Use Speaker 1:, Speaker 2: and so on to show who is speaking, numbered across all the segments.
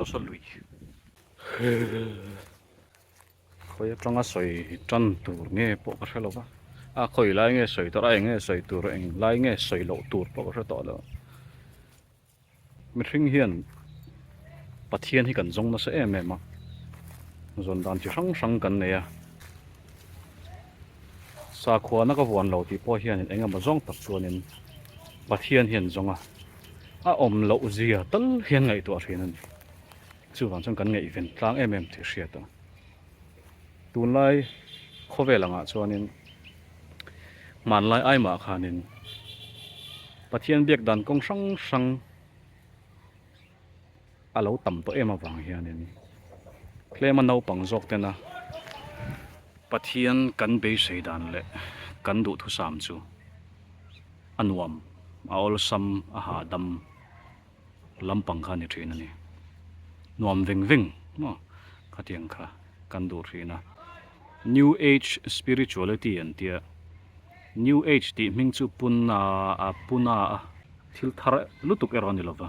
Speaker 1: Saw saw lui. Khawi atanga sawi tan tur nge pawh ka hre lo va, a khawi lai nge sawi tur a eng nge sawi tur eng lai nge sawi loh tur pawh ka hre tawh lo. Mihring hian Pathian hi kan zawng nasa em em a, zawn dan chi hrang hrang kan nei a, sakhuana ka vuan lo tih pawh hianin eng emaw zawng tak chuanin Pathian hi an zawng a, a awm loh zia tal hian ngaihtuah thin a ni. Chuvang chuan kan ngaihven tlang em em tih hriat a. Tunlai khawvel angah chuanin hmanlai aimah khanin Pathian biak dan kawng hrang hrang a lo tam tawh em avang hianin tlema naupang zawk tena Pathian kan beisei dan leh kan duhthusam chu a nuam, a awlsam, a hahdam. Lampang kha a ni thin a ni. Nuam veng veng maw khatiang kha kan duh thin a. New Age Spirituality an tia. New Age tih hming chu Puna a Puna a thil thar lutuk erawh a ni lova.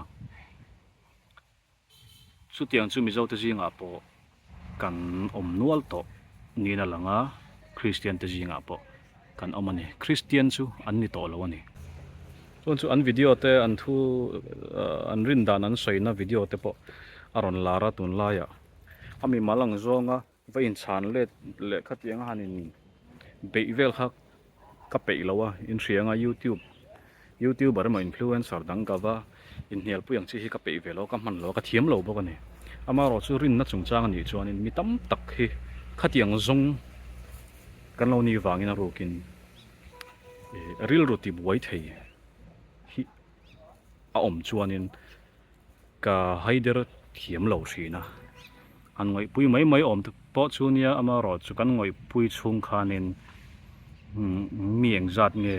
Speaker 1: Chutiang chu Mizote zingah pawh kan awm nual tawh niin a lang a, Kristian te zingah pawh kan awm a ni. Kristian chu an ni tawh lo a ni. Chuan chu an video te an thu an rin dan an sawina video te pawh a rawn lar a tunlaiah. A mimal ang zawnga Va inchhan let leh khatiang a han in beih vel kha ka peih lo a, in hria anga youtube youtuber emaw influencer dang ka va inhnialpui ang chi hi ka peih ve lo a, ka hman lo a, ka thiam lo bawk a ni. Amaherawhchu rinna chungchang a nih chuanin mi tam tak hi khatiang zawng kan lo nih vangin a rukin rilru tibuai thei hi a awm chuanin Ka haider thiam lo thin a, han ngawihpui mai mai awm te pawh chu nia amaherawh chu kan ngawihpui chhung khanin mi engzat nge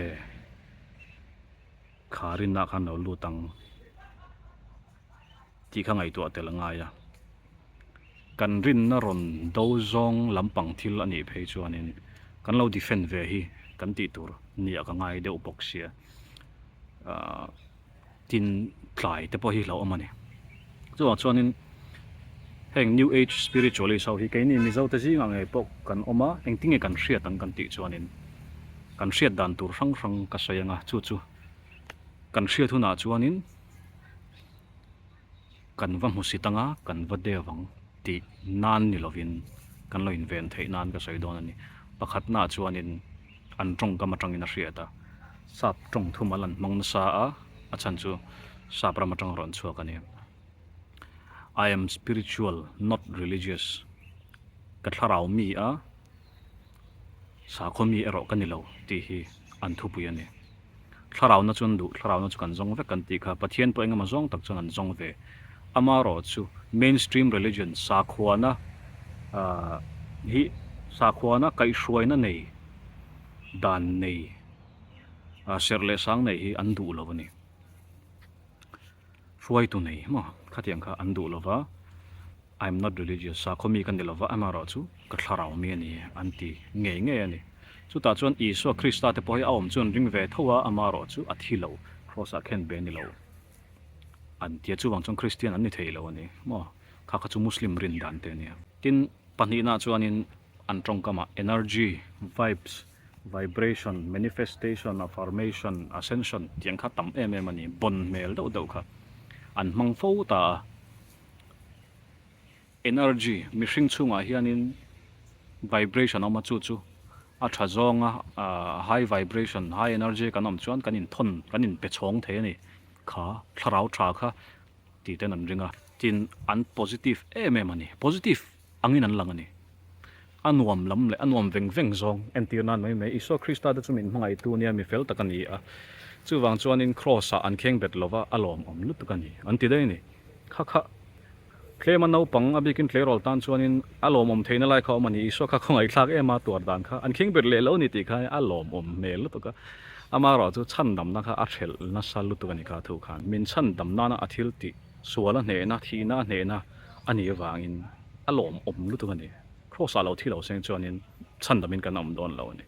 Speaker 1: kha rinna khan lo lut ang tih kha ngaihtuah tel a ngai a, kan rinna rawn do zawng lampang thil a nih phei chuanin kan lo defend ve hi kan tih tur nia ka ngai deuh bawk sia ahh. Tin, tlai te pawh hi hlauhawm a ni. Chuvang chuanin heng New Age Spiritualist ho hi keini Mizo te zingah ngei pawh kan awm a, engtinge kan hriat ang kan tih chuanin kan hriat dan tur hrang hrang ka sawi ang a, chu chu kan hriat hunah chuanin kan va hmusit ang a, kan va dev ang tih nan ni lovin kan lo inven theih nan ka sawi dawn a ni. Pakhatnaah chuanin an tawngkam atangin a hriat a. Sap tawng thumal an hmang nasa a, a chhan chu sap ram atanga rawn chhuak a ni. I am spiritual not religious, ka thlarau mi a, sakhaw mi erawh ka ni lo tih hi an thupui a ni. Thlarauna chu an duh, thlarauna chu kan zawng vek kan tih kha, Pathian pawh engemaw zawng tak chuan an zawng ve. Amaherawh chu mainstream religion, sakhuana hi sakhuana kaihhruaina nei dan nei, serh leh sang nei hi an duh lo a ni. Hruaitu nei maw khatiang kha an duh lo va, I am not religious, sakhaw mi ka ni lo va, amaherawh chu ka thlarau mi a ni an ti ngei ngei a ni. Chutah chuan Isua Krista te pawh hi a awm chu an ring ve tho a, amaherawh chu a thi lo, Kraws ah khen be a ni lo an ti a, chuvang chuan Kristian an ni thei lo a ni maw, kha kha chu Muslim rin dan te a nia. Tin, pahnihna chuanin An tawngkamah energy, vibes, vibration, manifestation, affirmation, ascension tih ang kha tam em em a ni. Bon hmel deuh deuh kha an hmang fo ta a. Energy, mihring chhungah hianin vibration a awm a, chu chu a tha zawnga high vibration, high energy kan awm chuan kan inthawn, kan inpe chhawng thei a ni. Kha thlarau tha kha tih ten an ring a. Tin, an positive em em a ni. Positive angin an lang a ni. A nuam lam leh a nuam veng veng zawng entir nan mai mai Isua Krista te chu min hmangaihtu nia mi fel tak a ni a. Chuvang chuanin Kraws ah an kheng bet lova a lawmawm lutuk a ni an ti daih a ni. Kha kha tlema naupang a bikin tleirawl tan chuanin a lawmawm theihna lai kha a awm a ni. Isua kha khawngaihthlak em a tuar dan kha an kheng bet leh lo ni tih kha a lawmawm hmel lutuk a. Amaherawh chu chhandamna kha a hrelh nasa lutuk a ni kha thu khan. Min chhandam nana a thil tih sual a hnehna, thihna a hnehna a nih avangin a lawmawm lutuk a ni. Kraws ah lo thi lo seng chuanin chhandamin kan awm dawn lo a ni.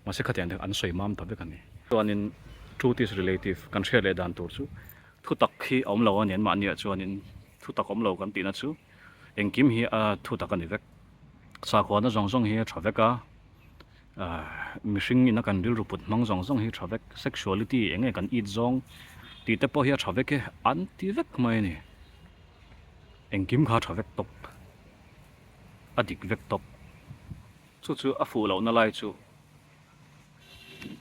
Speaker 1: Mahse khatiang te an sawi mam ta vek a ni. Chuanin truth is relative kan hriat leh dan tur chu thu tak hi a awm lo a ni anmahniah chuanin. Thutak awm lo kan tihna chu engkim hi a thutak a ni vek. Sakhuana zawng zawng hi a tha vek a, mihring ina kan rilru put hmang zawng zawng hi a tha vek, sexuality eng nge kan it zawng tih te pawh hi a tha vek e an ti vek mai a ni. Engkim kha a tha vek tawp, a dik vek tawp. Chu chu a fuh lohna lai chu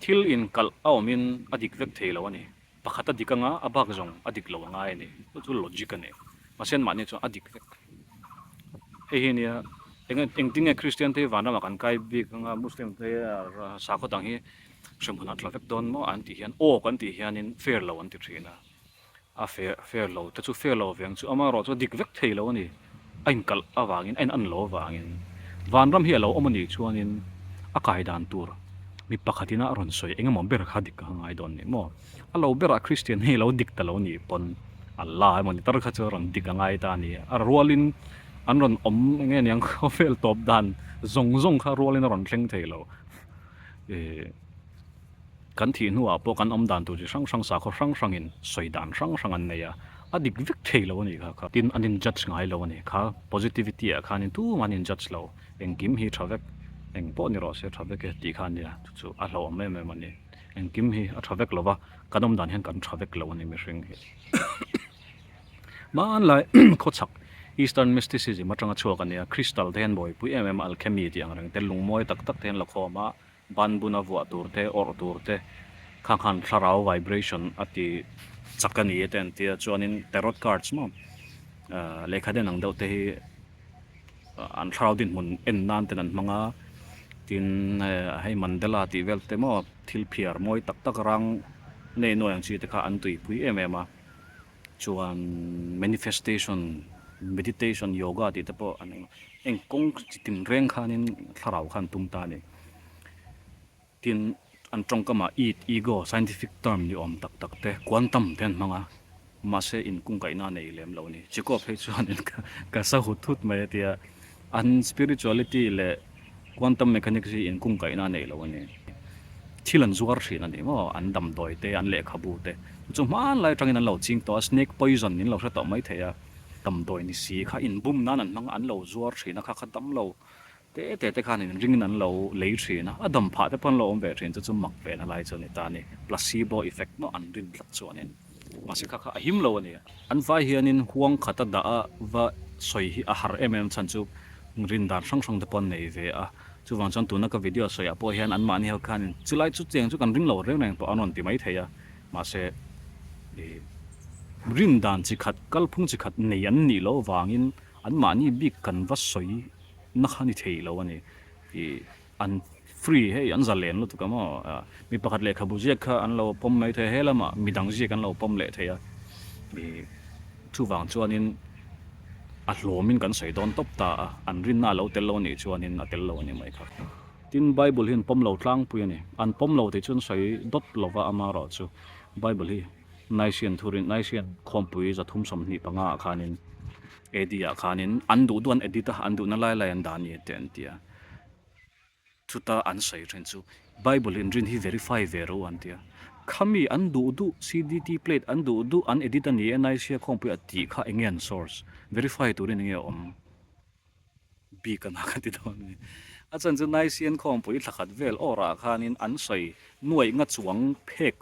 Speaker 1: thil inkalh a awmin a dik vek thei lo a ni. Pakhat a dik anga a bak zawng a dik lo a ngai a ni. Chu chu logic a ni. Mahse mahni chuan a dik vek. Hei hi nia eng engtin nge Kristian te hi vanramah kan kai bik anga Muslim te sakhaw dang hi hremhmun ah tla vek dawn maw an tih hian aw kan tih hianin fair lo an ti thin a. A fair fair lo te chu fair lo veng chu amaherawh chu a dik vek thei lo a ni. A inkalh avangin a in an lo avangin vanram hi a lo awm a nih chuanin a kai dan tur mi pakhatin a rawn sawi eng emaw ber kha dik a ngai dawn ni maw? A lo berah Kristian hi a lo dik ta lo nih pawn Allah emaw ni tar kha chu a rawn dik a ngai ta a ni. A rualin an rawn awm eng nge niang khawvel tawp dan zawng zawng kha rualin a rawn thleng thei lo. Ih. Kan thih hnuah pawh kan awm dan tur chi hrang hrang sakhaw hrang hrangin sawi dan hrang hrang an nei a, a dik vek thei lo a nih kha kha. Tin, an in judge ngai lo a ni kha. Positivity ah khanin tumah an in judge lo. Engkim hi tha vek, eng pawh ni rawh se tha vek e tih kha a nia. Chu chu a hlauhawm em em a ni. Engkim hi a tha vek lo va, kan awm dan hian kan tha vek lo a ni mihring hi. Hmanlai khawchhak Eastern Mysticism atanga chhuak a nia, Crystal te hian buaipui em em a, alchemy tih ang reng te, lungmawi tak tak te hian la khawm a, Ban buna vuah tur te, awrh tur te, kha khan thlarau vibration a ti chak a ni e te an ti a, chuanin tarot cards maw lehkha den ang deuh te hi an thlarau dinhmun en nan ten an hmang a, tin hei mandala tih vel te maw thil phiar mawi tak tak rang nei nuai ang chi te kha an tuipui em em a, chuan manifestation meditation yoga tih te pawh an Heng kawng chi tin reng khanin thlarau khan tum ta a ni. Tin, an tawngkamah id, ego, scientific term ni awm tak tak te, quantum te an hmang a, mahse inkungkaihna a nei lem lo a ni. Chikaw phei chuanin ka sa hut hut mai a tia, an spirituality leh quantum mechanics hi inkungkaihna a nei lo a ni. Thil an zuar thin a ni maw, an damdawi te, an lehkhabu te, chu chu hmanlai atangin an lo ching tawh a, snake poison in lo hre tawh mai thei a. Damdawi ni si kha inbum nan an hmang a, an lo zuar thin a, kha kha dam lo te te te khan inring in an lo lei thin a, a dam phah te pawh an lo awm ve thin chu chu mak ve na lai chu a ni ta a ni, placebo effect maw an rin tlat chuanin mahse kha kha a him lo a ni. An vai hianin huang khata dah a va sawi hi a har em em chhan chu rin dan hrang hrang te pawh an nei ve a, chuvang chuan tuna ka video sawiah pawh hian anmahni ho khanin chulai chu cheng chu kan ring lo reng reng pawh an rawn ti mai thei a. Mahse, ih, rin dan chi khat, kalphung chi khat nei an nih loh avangin anmahni bik kan va sawi na kha ni thei lo a ni. Ih, an free hei, an zalen lutuk a maw? Mi pakhat lehkhabu ziak kha an lo pawm mai thei a, he lamah mi dang ziak an lo pawm leh thei a. Ih, chuvang chuanin a hlawmin kan sawi dawn tawp ta a, an rinna a lo tel lo a nih chuanin a tel lo a ni mai kha. Tin, Bible hi an pawm lo tlangpui a ni. An pawm lo tih chu an sawi dawt lo va, amaherawh chu Bible hi Nicene thurin, Nicene khawmpui 325 ah khanin, AD ah khanin an duh duh an edit a, an duhna lai lai an dah a ni te an ti a. Chuta an sawi thin chu Bible inrin hi verify ve rawh u an ti a. Khami an duh duh CDT plate an duh duh an edit a ni e Nicea khawmpui ah tih kha enge an source? Verify turin enge a awm? bik a na ka ti dawn a ni. A chhan chu Naisian khawmpui thla khat vel awrah khanin an sawi nuaih nga chuang phek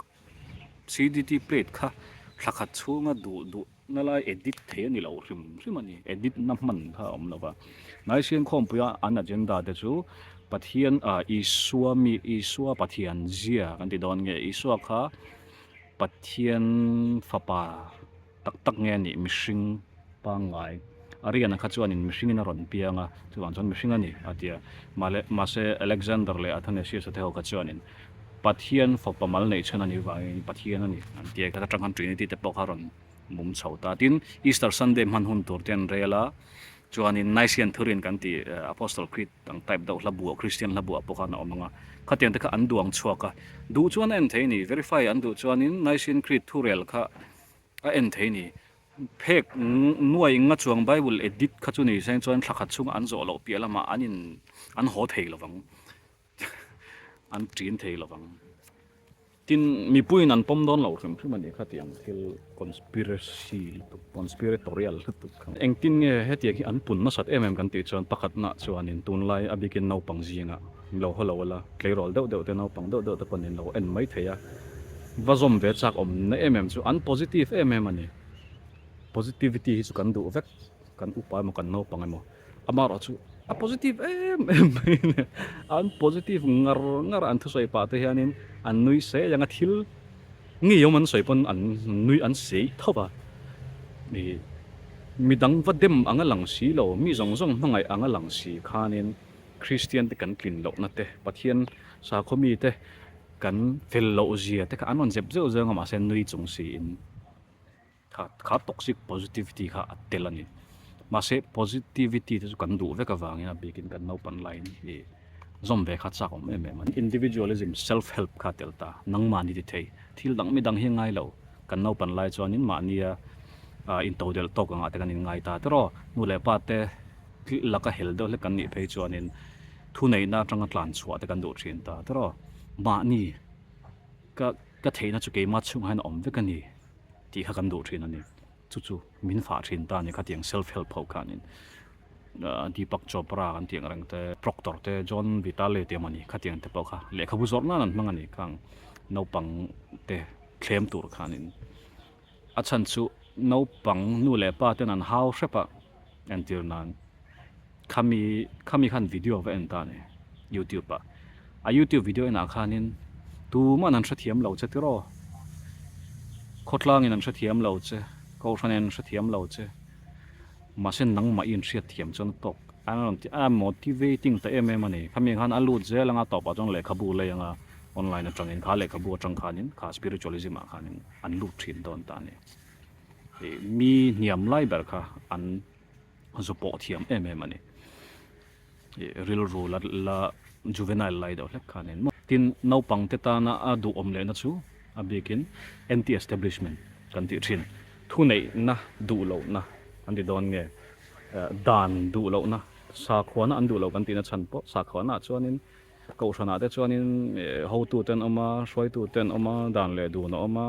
Speaker 1: CDT plate kha thla khat chhunga duh duh na lai edit thei a ni lo hrim hrim a ni. Edit na hman kha a awm lo va. Naisian khawmpuia an agenda te chu Pathian ah Isua mi Isua Pathian zia kan ti dawn nge Isua kha Pathian fapa Tak tak nge anih mihring pangngai Ariana kha chuanin mihringin a rawn piang a, chuvang chuan mihring a ni a ti a. Male mahse Alexander leh Athanasius a te ho kha chuanin Pathian fapa mal neih chhan a nih vangin Pathian a ni an ti a, kha atang khan Trinity te pawh kha a rawn mum chho ta. Tin, Easter Sunday hman hun tur te an rel a, chuanin Nicene Thurin kan tih Apostle Creed ang type deuh hla buah Christian hla buah pawh khan a awm ang a, khatiang te kha an duang chhuak a, duh chuan a en thei a ni, verify an duh chuanin Nicene Creed thurel kha A en thei ni. Phek nuai nga chuang Bible edit kha chu ni seng chuan thla khat chhunga an zawh loh piah lamah an in an haw thei lovang. An ṭin thei lovang. Tin, mipuiin an pawm dawn lo hrim hrim a nih kha tih ang thil conspiracy lutuk, conspiratorial lutuk kha. Engtin nge hetiang hi an pun nasat em em kan tih chuan pakhatna chuanin tunlai a bikin naupang zingah min lo haw lo ala, tleirawl deuh deuh te, naupang deuh deuh te pawn in lo en mai thei a, va zawm ve chak awmna em em chu an positive em em a ni. Positivity hi chu kan duh vek, kan upa emaw kan naupang emaw. Amaherawh chu a positive em em mai a ni. An positive ngar ngar a, an thusawi pah te hianin an nui sei ang a, thil ngeiawm an sawi pawn an nui an sei tho va. Ih midang va dem ang a lang si lo, mi zawng zawng hmangaih ang a lang si khanin Kristian te kan tlin lohna te, Pathian sakhaw mi te kan fel loh zia te kha an rawn zep zeuh zeuh ang a, mahse nui chung siin. Kha kha toxic positivity kha a tel a ni. Mahse positivity te chu kan duh vek avangin a bikin kan naupan laiin ih zawm ve kha chak awm em em a ni. Individualism, self help kha a tel ta. Nangmahni ti thei. Thil dang midang hi a ngai lo. Kan naupan lai chuanin mahnia ah intodelh tawk angah te kan inngai ta tiraw. Nu leh pa te laka hel deuh hlek kan nih phei chuanin thuneihna atanga tlan chhuah te kan duh thin ta tiraw. Mahni ka ka theihna chu keimah chhungah hian a awm vek a ni. Tih kha kan duh thin a ni. Chu chu min fah thin ta a ni khatiang self help ho khanin Deepak Chopra kan tih ang reng te, Proctor te, John Vitale te emaw ni khatiang te pawh kha lehkhabu zawrh nan an hmang a ni khang naupang te thlem tur khanin. A chhan chu naupang nu leh pa ten an hau hrep a entir nan. Khami khami khan video va en ta a ni youtube ah. A youtube video enah khanin tuman an hrethiam lo che tiraw? Khawtlangin an hrethiam lo che, Kohhranin an hrethiam lo che, mahse nangmah i inhriatthiam chuan a tawk a rawn ti a, motivating ta em em a ni. Khami khan a lut zel anga tawpah chuan lehkhabu lei anga online atangin kha lehkhabu atang khanin kha spiritualism ah khanin an lut thin dawn ta a ni. Mi hniam lai ber kha an. zu pawh thiam em em a ni. Ih rilru la la juvenile lai deuh hlek khan in maw. Tin, naupang te tana a duhawm lehna chu a bikin anti establishment kan tih thin. Thuneihna duh lohna an ti dawn nge? Dan duh lohna, sakhuana an duh loh kan tihna chhan pawh sakhuana ah chuanin kohhranah te chuanin hotute an awm a, hruaitute an awm a, dan leh dun a awm a,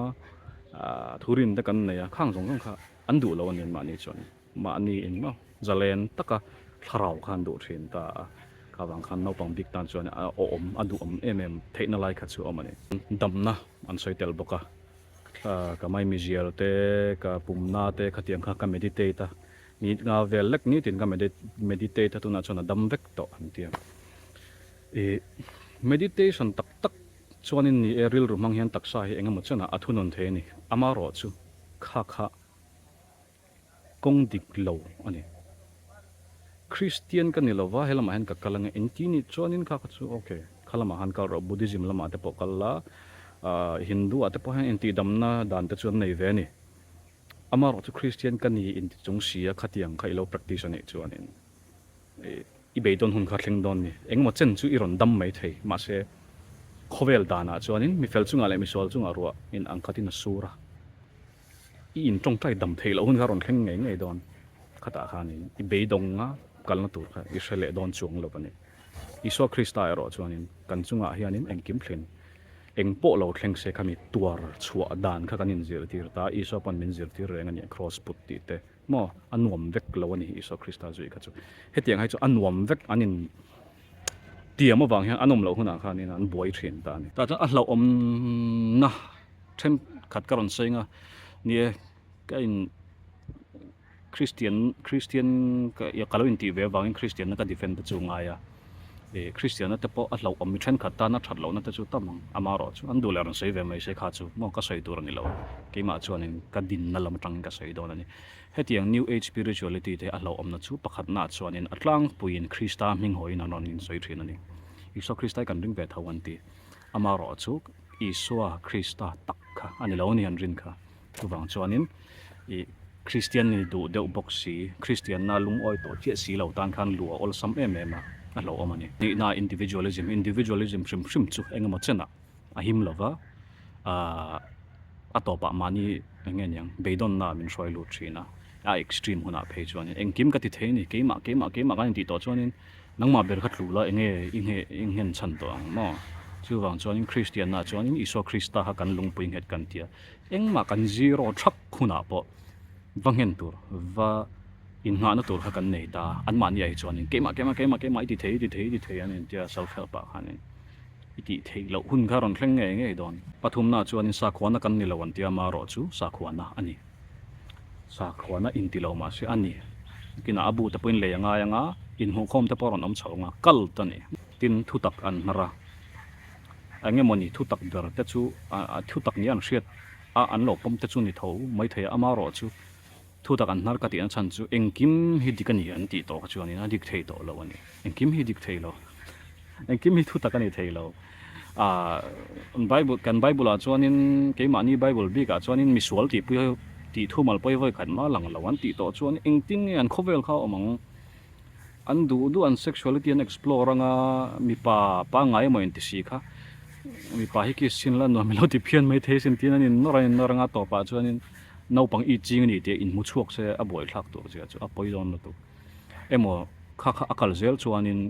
Speaker 1: thurin te kan nei a, khang zawng zawng kha an duh lo a ni mahni chuan. Mahni in maw zalen taka thlarau khan duh thin ta a, kha vang khan naupang bik tan chuan a awm a duhawm em em theihna lai kha chu a awm a ni. Damna an sawi tel bawk a, ka maimizial te, ka pumna te khatiang kha ka meditate a, ni nga vel lek nitin ka meditate a tunah chuan a dam vek tawh an ti a. Ih meditation tak tak chuanin ni e rilru hmang hian taksa hi engemaw chenah a thunun thei a ni, amaherawhchu kha kha Kawng dik lo a ni. Kristian ka ni lova, he lamah hian ka kal ange inti nih chuanin kha kha chu ok, kha lamah khan kal rawh, Buddhism lamah te pawh kal la, Hindu ah te pawh hian intihdamna dan te chu an nei ve a ni. Amaherawh chu Kristian ka ni inti chung si a khatiang kha i lo practice a nih chuanin i beidawn hun kha thleng dawn ni. Engemaw chen chu i rawn dam mai thei, mahse khawvel danah chuanin mifel chungah leh misual chungah ruah in ang khatin a sur a. I in tawngtai dam theih loh hun kha rawn thleng ngei ngei dawn. Khatah khanin i beidawnga kalna tur kha i hre leh dawn chuang lo a ni. Isua Krista erawh chuanin kan chungah hianin engkim thleng, eng pawh lo thleng se khami tuar chhuah dan kha kan inzirtir ta. Isua pawn min zirtir reng a ni, kraws put tih te maw a nuam vek lo a ni Isua Krista zui kha chu. Hetiang hi chu a nuam vek an in tiam avang hian an awm loh hunah khanin an buai thin ta a ni. Tah chuan a hlauhawmna. Thenkhat ka rawn sawi nga, ni e, ka in Christian Christian ka ka lo intih ve avangin Christian na ka defend te chu ngai a, ih Christian na te pawh a hlauhawm mi thenkhat tana that lohna te chu tam ang, amaherawh chu an duh leh rawn sawi ve mai se kha chu maw ka sawi tur a ni lo, keimah chuanin ka dinna lam atangin ka sawi dawn a ni. Hetiang New Age spirituality te a hlauhawmna chu pakhatnaah chuanin a tlangpuiin Krista hming hawiin an rawn insawi thin a ni. Isua Krista hi kan ring ve tho an ti. Amaherawh chu Isua Krista tak kha a ni lo a ni an rin kha. Chuvang chuanin ih Kristian ni duh deuh bawk si, Kristianna lungawi tawh chiah si lo tan khan luh a awlsam em em a, a hlauhawm a ni. Nihna individualism, individualism hrim hrim chu engemaw chenah a him lo va, aah a tawpah mahni eng nge niang beidawnna min hruai lut thin a, a extreme hunah phei chuanin engkim ka ti thei a ni, keimah keimah keimah kan intih tawh chuanin Nangmah ber kha tlu la enge i nge i nghen chhan tawh ang maw? Chuvang chuanin Kristianna chuanin Isua Krista kha kan lungpui nghet kan tia. Engmah kan zero thak hunah pawh va nghen tur, va innghahna tur kha kan nei ta. Anmahni ah hi chuanin keimah, keimah, keimah, keimah i ti thei, i ti thei, i ti thei an intia self help ah khanin i tih theih loh hun kha rawn thleng ngei ngei dawn. Pathumna chuanin sakhuana kan ni lo an tia amaherawhchu sakhuana a ni. Sakhuana inti lo mahse a ni. Kinah a bu te pawhin lei a ngai ang a, inhmuhkhawm te pawh a rawn awm chho ang a, cult a ni. Tin, thutak an hnar a, eng emawni thutak ber te chu a thutak nia an hriat a, an lo pawm te chu ni tho maithei a, amaherawhchu thutak an hnar ka tihna chhan chu engkim hi dik a ni an tih tawh kha chuanin a dik thei tawh lo a ni. Engkim hi dik thei lo. Engkim hi thutak a ni thei lo. Ahh Bible kan Bible ah chuanin keimahni Bible bikah chuanin misual tih pui tih thumal pawi vawi khat mah lang lo an tih tawh chuan engtin nge an khawvel kha a awm ang? An duh duh an sexuality an explore anga mipa pangngai emaw inti si kha mipa hi kiss chhin la nuam ilo ti phian mai thei sin tiin an innawr an innawr anga tawpah chuanin naupang i ching a ni tih inhmu chhuak se a buaithlak tur zia chu a pawi dawn lutuk emaw kha kha a kal zel chuanin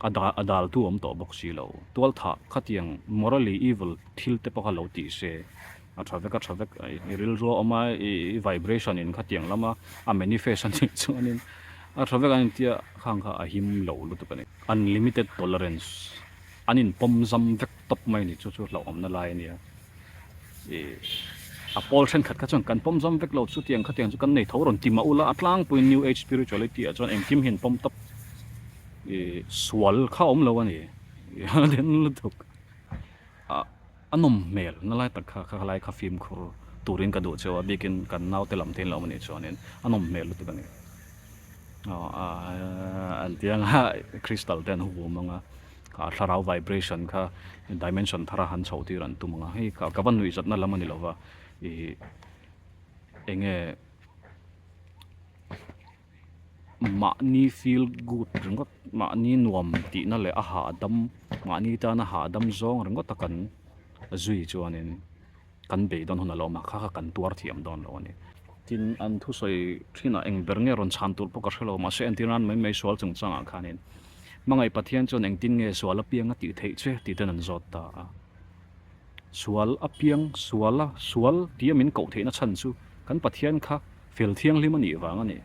Speaker 1: A dal a daltu awm tawh bawk si lo. Tualthah khatiang morally evil thil te pawh kha lo tih se a tha vek a tha vek i rilru a awm a i vibration in khatiang lama a manifest a nih chuanin a tha vek an intia khang kha a him lo lutuk a ni. Unlimited tolerance an inpawm zam vek tawp mai a ni chu chu hlauhawmna lai a nia. I a pawl thenkhat kha chuan kan pawm zam vek lo chutiang khatiang chu kan nei tho rawn ti mah ula a tlangpuiin new age spirituality ah chuan engkim hi an pawm tawp. Ih sual kha awm lo a ni a den lutuk a a nawm hmel na lai tak kha kha lai kha fimkhur turin ka duh cheu a bikin kan naute lam te in lo awm a nih chuanin a nawm hmel lutuk a ni aw an ti anga crystal te an huhum anga a thlarau vibration kha dimension thar a han chho tir an tum anga hei ka va nuihzatna lam a ni lova ih eng nge. Mahni feel good ringawt mahni nuam tihna leh a hahdam mahni tana hahdam zawng ringawt a kan zui chuanin kan beidawn hun a lo awm a kha kha kan tuar thiam dawn lo a ni. Tin an thusawi thinah eng ber nge rawn chhan tur pawh ka hre lo mahse entir nan mai mai sual chungchangah khanin hmangaih Pathian chuan engtin nge sual apiang a tih theih che tih ten an zawt ta a. Sual apiang suala sual tia min koh theihna chhan chu kan Pathian kha Fel thianghlim a nih vang a ni.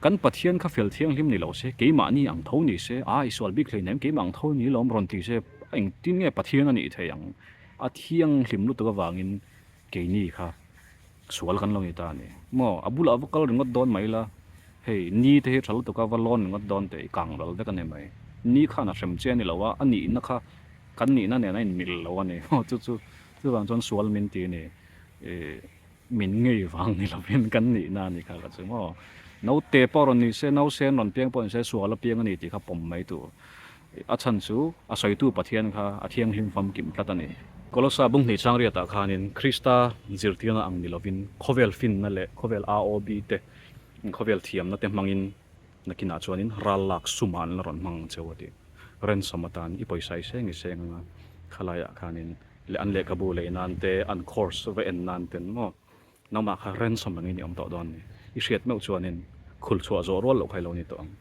Speaker 1: Kan Pathian kha fel thianghlim ni lo se, keimahni ang tho ni se, a i sual bik hleinem, keimah ang tho ni lawm rawn ti se, engtin nge Pathian a nih thei ang? A thianghlim lutuk avangin keini kha sual kan lo ni ta a ni. Maw, a bulah va kal ringawt dawn mai la, hei ni te hi tha lutuk a va lawn ringawt dawn teh i kang ral vek a ni mai. Ni khan a hrem che a ni lo a, a nihna kha kan nihna nen a inmil lo a ni. Maw, chu chu chuvang chuan sual min ti a ni. Ih. Min ngei vang ni lovin kan nihna a ni kha ka chu maw. Naute pawh rawn ni se, nausen rawn piang pawh ni se sual a piang a ni tih kha pawm mai tur. A chhan chu a sawitu Pathian kha a thianghlim famkim tlat a ni. Kolosa bunghnih changriatah khanin Krista zirtirna ang ni lovin khawvel finna leh khawvel AOB te, khawvel thiamna te hmangin nakinah chuanin ral lak sumah an la rawn hmang ang cheu a ti. Ransom atan i pawisa i seng i seng anga khalaiah khanin leh an lehkhabu lei nan te, an course va en nan ten maw nangmah kha ransom angin i awm tawh dawn ni. I hriat meuh chuanin khul chhuah zawh rual loh kha i lo ni tawh ang.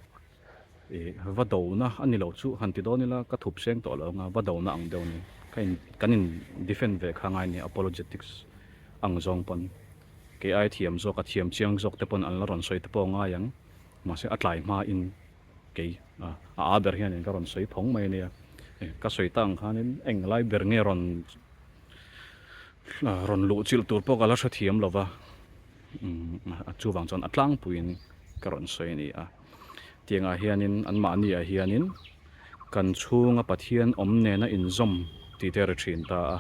Speaker 1: I va dona a ni lo chu han ti dawn ila ka thup seng tawh lo anga va dona ang deuh ni. Ka in kan in defend ve kha ngai ni apologetics ang zawng pawn kei ai thiam zawk a thiam chiang zawk te pawn an la rawn sawi te pawh ngai ang mahse a tlai hmain Kei a a ber hianin ka rawn sawi phawng mai a nia. Ka sawi ta ang khanin eng lai ber nge rawn rawn luh chilh tur pawh ka la hrethiam lo va, chuvang chuan a tlangpuiin ka rawn sawi a ni a. Tiangah hianin anmahniah hianin kan chhunga Pathian awm nena inzawm tih te a ri thin ta a.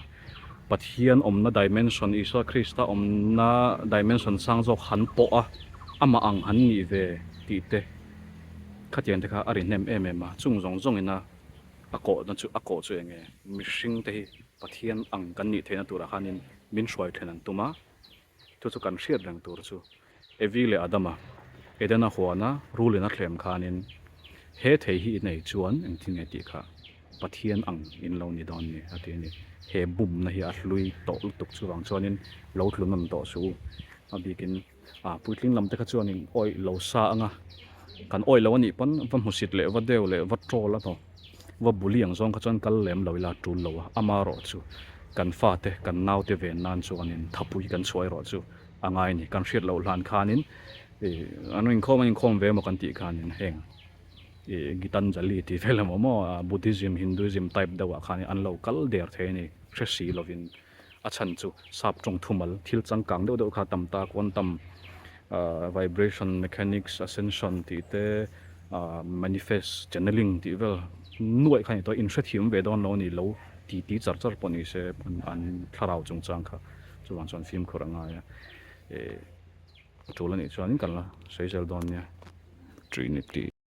Speaker 1: Pathian awmna dimension, Isua Krista awmna dimension sang zawk han pawh a, amah ang han nih ve tih te. Khatiang te kha a ri hnem em em a, chung zawng zawng ina a kawhna chu a kawh chu eng nge? Mihring te hi Pathian ang kan nih theihna turah khanin min hruai then an tum a, chu chu kan hriat reng tur chu Evi leh Adama Edena huana rulin a thlem khanin he thei hi i nei chuan engtin nge tih kha Pathian ang in lo ni dawn ni a ti a ni. He bumna hi a hlui tawh lutuk chuvang chuanin lo tlu nawn tawh suh u a bikin. A puitling lam te kha chuanin awih lo sa anga kan awih lo a nih pawn va hmusit leh va deu leh va troll a tawh. Va bully ang zawng kha chuan kal lem lo ila tul lo a, amaherawh chu kan fate kan naute ven nan chuanin thapui kan chhuah erawh chu a ngai a ni. Kan hriat loh hlan khanin ih an inkhawm an inkhawm ve emaw kan tih khanin heng ih Gitanjali tih vel emaw maw Buddhism Hinduism type deuhah khanin an lo kal der thei a ni hre si lovin. A chhan chu sap tawng thumal thil changkang deuh deuh kha tam ta quantum ah vibration mechanics ascension tih te ah manifest channeling tih vel nuaih kha a ni tawh a inhrethiam ve dawn lo a ni lo ti ti char char pawh ni se an thlarau chungchang kha chuvang chuan fimkhur a ngai a eh a tul a nih chuan kan la sawi zel dawn nia trinity.